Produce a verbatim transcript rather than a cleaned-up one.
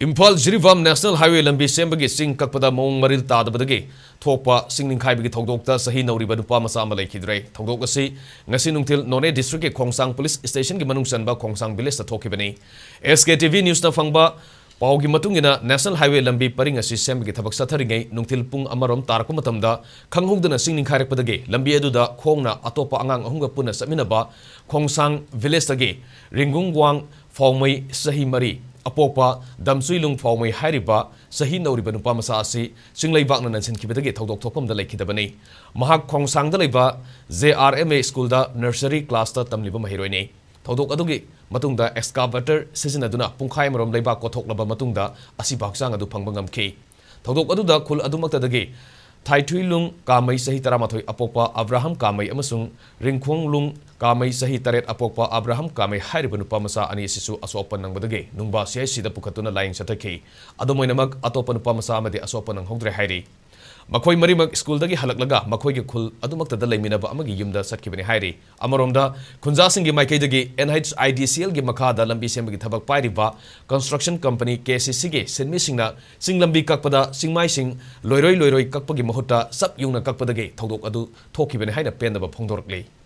Imphal Jiribam national highway ꯂꯝꯕꯤ ꯁꯦꯝꯕꯒꯤ ꯆꯤꯡ ꯀꯛꯄꯗ ꯃꯑꯣꯡ ꯃꯔꯤꯜ ꯇꯥꯗꯕꯗꯒꯤ ꯊꯣꯛꯄ ꯁꯤꯡ ꯅꯤꯡꯈꯥꯏꯕꯒꯤ ꯊꯧꯗꯣꯛꯇ ꯆꯍꯤ ꯅꯧꯔꯤꯕ ꯅꯨꯄꯥ ꯃꯆꯥ ꯑꯃ ꯂꯩꯈꯤꯗ꯭ꯔꯦ꯫ ꯊꯧꯗꯣꯛ ꯑꯁꯤ ꯉꯁꯤ ꯅꯨꯡꯊꯤꯜ ꯅꯣꯅꯦ ꯗꯤꯁꯇ꯭ꯔꯤꯛꯀꯤ ꯈꯣꯡꯁꯥꯡ ꯄꯨꯂꯤꯁ ꯁ꯭ꯇꯦꯁꯟꯒꯤ ꯃꯅꯨꯡ ꯆꯟꯕ ꯈꯣꯡꯁꯥꯡ ꯚꯤꯂꯦꯖꯇ ꯊꯣꯛꯈꯤꯕꯅꯤ꯫ ꯑꯦꯁ ꯀꯦ ꯇꯤ ꯚꯤ ꯅ꯭ꯌꯨꯁꯅ ꯐꯪꯕ ꯄꯥꯎꯒꯤ ꯃꯇꯨꯡ ꯏꯟꯅ, ꯅꯦꯁꯅꯦꯜ ꯍꯥꯏꯋꯦ ꯂꯝꯕꯤ ꯄꯔꯤꯡ ꯑꯁꯤ ꯁꯦꯝꯕꯒꯤ ꯊꯕꯛ ꯆꯠꯊꯔꯤꯉꯩ ꯅꯨꯡꯊꯤꯜ ꯄꯨꯡ ꯑꯃꯔꯣꯝ ꯇꯥꯔꯛꯄ ꯃꯇꯝꯗ ꯈꯪꯍꯧꯗꯅ ꯆꯤꯡ ꯅꯤꯡꯈꯥꯏꯔꯛꯄꯗꯒꯤ ꯂꯝꯕꯤ ꯑꯗꯨꯗ ꯈꯣꯡꯅ ꯑꯇꯣꯞꯄ ꯑꯉꯥꯡ ꯑꯍꯨꯝꯒ ꯄꯨꯟꯅ ꯆꯠꯃꯤꯟꯅꯕ ꯈꯣꯡꯁꯥꯡ ꯚꯤꯂꯦꯖꯇꯒꯤ ꯔꯤꯡꯒꯨꯡꯒ꯭ꯋꯥꯡ ꯐꯥꯎꯃꯩ, ꯆꯍꯤ ꯃꯔꯤ, ꯑꯄꯣꯛꯄ ꯗꯝꯆꯨꯏꯂꯨꯡ ꯐꯥꯎꯃꯩ ꯍꯥꯏꯔꯤꯕ ꯆꯍꯤ ꯅꯧꯔꯤꯕ ꯅꯨꯄꯥ ꯃꯆꯥ ꯑꯁꯤ ꯆꯤꯡꯂꯩꯕꯥꯛꯅ ꯅꯟꯁꯤꯟꯈꯤꯕꯗꯒꯤ ꯊꯧꯗꯣꯛ ꯊꯣꯛꯐꯝꯗ ꯂꯩꯈꯤꯗꯕꯅꯤ꯫ ꯃꯍꯥꯛ ꯈꯣꯡꯁꯥꯡꯗ ꯂꯩꯕ ꯖꯦ ꯑꯥꯔ ꯑꯦꯝ ꯑꯦ ꯁ꯭ꯀꯨꯜꯗ ꯅꯔꯁꯔꯤ ꯀ꯭ꯂꯥꯁꯇ ꯇꯝꯂꯤꯕ ꯃꯍꯩꯔꯣꯏꯅꯤ꯫ ꯊꯧꯗꯣꯛ ꯑꯗꯨꯒꯤ ꯃꯇꯨꯡꯗ ꯑꯦꯛꯁꯀꯥꯚꯦꯇꯔ ꯁꯤꯖꯤꯟꯅꯗꯨꯅ ꯄꯨꯡꯈꯥꯏ ꯑꯃꯔꯣꯝ ꯂꯩꯕꯥꯛ ꯀꯣꯊꯣꯛꯂꯕ ꯃꯇꯨꯡꯗ ꯑꯁꯤꯕ ꯍꯛꯆꯥꯡ ꯑꯗꯨ ꯐꯪꯕ ꯉꯝꯈꯤ꯫ ꯊꯧꯗꯣꯛ ꯑꯗꯨꯗ ꯈꯨꯜ ꯑꯗꯨꯃꯛꯇꯗꯒꯤ ꯊꯥꯏꯊꯨꯏꯂꯨꯡ ꯀꯥꯃꯩ, ꯆꯍꯤ ꯇꯔꯥꯃꯥꯊꯣꯏ, ꯑꯄꯣꯛꯄ ꯑꯕ꯭ꯔꯥꯍꯝ ꯀꯥꯃꯩ ꯑꯃꯁꯨꯡ ꯔꯤꯡꯈꯣꯡꯂꯨꯡ ꯀꯥꯃꯩ, ꯆꯍꯤ ꯇꯔꯦꯠ, ꯑꯄꯣꯛꯄ ꯑꯕ꯭ꯔꯥꯍꯝ ꯀꯥꯃꯩ ꯍꯥꯏꯔꯤꯕ ꯅꯨꯄꯥ ꯃꯆꯥ ꯑꯅꯤ ꯑꯁꯤꯁꯨ ꯑꯁꯣꯛ ꯑꯄꯟ ꯅꯪꯕꯗꯒꯤ ꯅꯨꯡꯕꯥ ꯁꯤ ꯑꯥꯏ ꯁꯤꯗ ꯄꯨꯈꯠꯇꯨꯅ ꯂꯥꯌꯦꯡ ꯆꯠꯊꯈꯤ꯫ ꯑꯗꯨꯝ ꯑꯣꯏꯅꯃꯛ, ꯑꯇꯣꯞꯄ ꯅꯨꯄꯥ ꯃꯆꯥ ꯑꯃꯗꯤ ꯑꯁꯣꯛ ꯑꯄꯟ ꯅꯪꯍꯧꯗ꯭ꯔꯦ ꯍꯥꯏꯔꯤ꯫ ꯃꯈꯣꯏ ꯃꯔꯤꯃꯛ ꯁ꯭ꯀꯨꯜꯗꯒꯤ ꯍꯜꯂꯛꯂꯒ ꯃꯈꯣꯏꯒꯤ ꯈꯨꯜ ꯑꯗꯨꯃꯛꯇꯗ ꯂꯩꯃꯤꯟꯅꯕ ꯑꯃꯒꯤ ꯌꯨꯝꯗ ꯆꯠꯈꯤꯕꯅꯤ ꯍꯥꯏꯔꯤ꯫ ꯑꯃꯔꯣꯝꯗ, ꯈꯨꯟꯖꯥꯁꯤꯡꯒꯤ ꯃꯥꯏꯀꯩꯗꯒꯤ ꯑꯦꯟ ꯑꯩꯆ ꯑꯥꯏ ꯗꯤ ꯁꯤ ꯑꯦꯜꯒꯤ ꯃꯈꯥꯗ ꯂꯝꯕꯤ ꯁꯦꯝꯕꯒꯤ ꯊꯕꯛ ꯄꯥꯏꯔꯤꯕ ꯀꯟꯁꯇ꯭ꯔꯛꯁꯟ ꯀꯝꯄꯅꯤ ꯀꯦ ꯁꯤ ꯁꯤꯒꯤ ꯁꯤꯟꯃꯤꯁꯤꯡꯅ ꯆꯤꯡ ꯂꯝꯕꯤ ꯀꯛꯄꯗ ꯆꯤꯡꯃꯥꯏꯁꯤꯡ ꯂꯣꯏꯔꯣꯏ ꯂꯣꯏꯔꯣꯏ ꯀꯛꯄꯒꯤ ꯃꯍꯨꯠꯇ ꯆꯞ ꯌꯨꯡꯅ ꯀꯛꯄꯗꯒꯤ ꯊꯧꯗꯣꯛ ꯑꯗꯨ ꯊꯣꯛꯈꯤꯕꯅꯤ ꯍꯥꯏꯅ ꯄꯦꯟꯗꯕ ꯐꯣꯡꯗꯣꯔꯛꯂꯤ꯫